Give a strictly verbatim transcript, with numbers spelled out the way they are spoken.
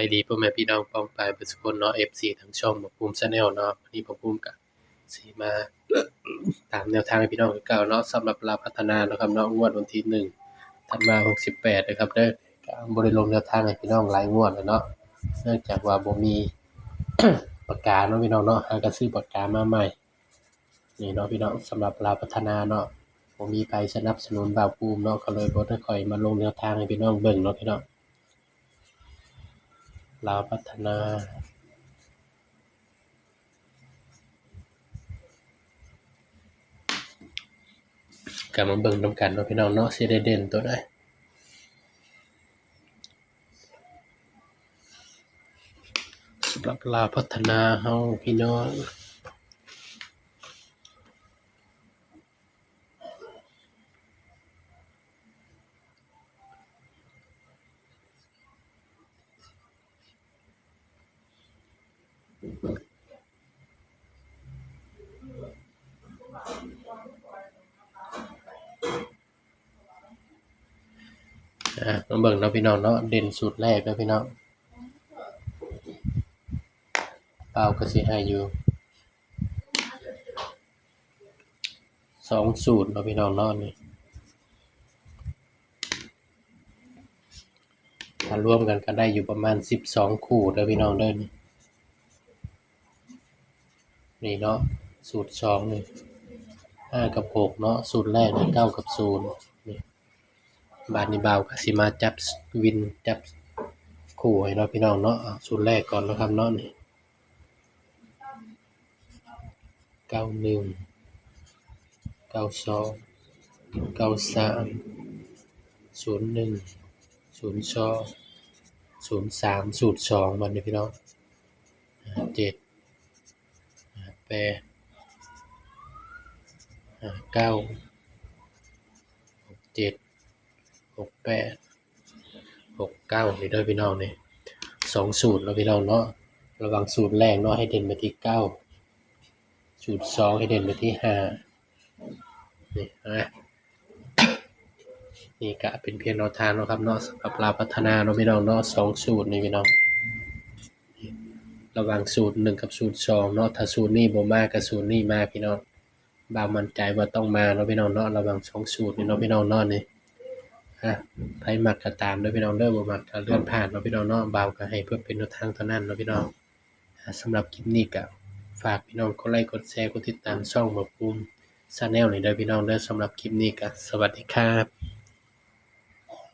ายดีพ่อแม่พี่น้องป้องปายเบิดสุคนเนาะ เอฟซี ทางช่องบ่าวภูมิ Channel เนาะ วันนี้บ่าวภูมิก็สิมาตามแนวทางให้พี่น้องคือเก่าเนาะ สำหรับลาวพัฒนาเนาะครับเนาะ งวดวันที่หนึ่งธันวา หกสิบแปดนะครับเด้อ ก็บ่ได้ลงแนวทางให้พี่น้องหลายงวดแล้วเนาะ เนื่องจากว่าบ่มี ปากกาเนาะพี่น้องเนาะ หาก็ซื้อปากกามาใหม่ นี่เนาะพี่น้อง สำหรับลาวพัฒนาเนาะ บ่มีไผสนับสนุนบ่าวภูมิเนาะ ก็เลยบ่ได้ค่อยมาลงแนวทางให้พี่น้องเบิ่งเนาะพี่น้อง ลาวพัฒนา ก็มาเบิ่งนำกันเนาะพี่น้องเนาะ สิได้เด่นตัวใด สำหรับลาวพัฒนาเฮาพี่น้อง อ่ะ มาเบิ่งเนาะพี่น้องเนาะ เด่นสูตรแรกเนาะพี่น้อง บ่าวก็สิให้อยู่ สองสูตรเนาะพี่น้องเนาะ นี่ ถ้ารวมกันก็ได้อยู่ประมาณสิบสองคู่เด้อพี่น้องเด้อ นี่ นี่เนาะ สูตรสองนี่ ห้ากับหกเนาะ สูตรแรกนี่ เก้ากับศูนย์ นี่ บาดนี้บ่าวก็สิมาจับวินจับคู่ให้เนาะพี่น้องเนาะ เอาสูตรแรกก่อนเนาะครับเนาะ นี่ เก้าหนึ่ง เก้าสอง เก้าสาม ศูนย์หนึ่ง ศูนย์สอง ศูนย์สาม สูตรสอง บาดนี้พี่น้อง ห้าเจ็ด ห้าแปด ห้าเก้า หกเจ็ด หกแปด หกเก้า นี่เด้อพี่น้อง นี่ สองสูตรเนาะพี่น้องเนาะ ระหว่างสูตรแรกเนาะ ให้เด่นไปที่เก้า สูตรสองให้เด่นไปที่ห้า นี่นะ นี่ก็เป็นเพียงแนวทางเนาะครับเนาะ สำหรับลาวพัฒนาเนาะพี่น้องเนาะ สองสูตรนี่พี่น้อง ระหว่างสูตรหนึ่งกับสูตรสองเนาะ ถ้าสูตรนี้บ่มาก็สูตรนี้มาพี่น้อง บ่าวมั่นใจว่าต้องมาเนาะพี่น้องเนาะ ระหว่างสองสูตรนี่เนาะพี่น้องเนาะ นี่ อ่ะ ไผมักก็ตามเด้อพี่น้องเด้อ บ่มักก็เลื่อนผ่านเนาะพี่น้องเนาะ บ่าวก็ให้เพื่อเป็นแนวทางเท่านั้นเนาะพี่น้อง อ่ะ สำหรับคลิปนี้ก็ฝากพี่น้องกดไลค์กดแชร์กดติดตามช่องบ่าวภูมิ Channel นี่เด้อพี่น้องเด้อ สำหรับคลิปนี้ก็สวัสดีครับ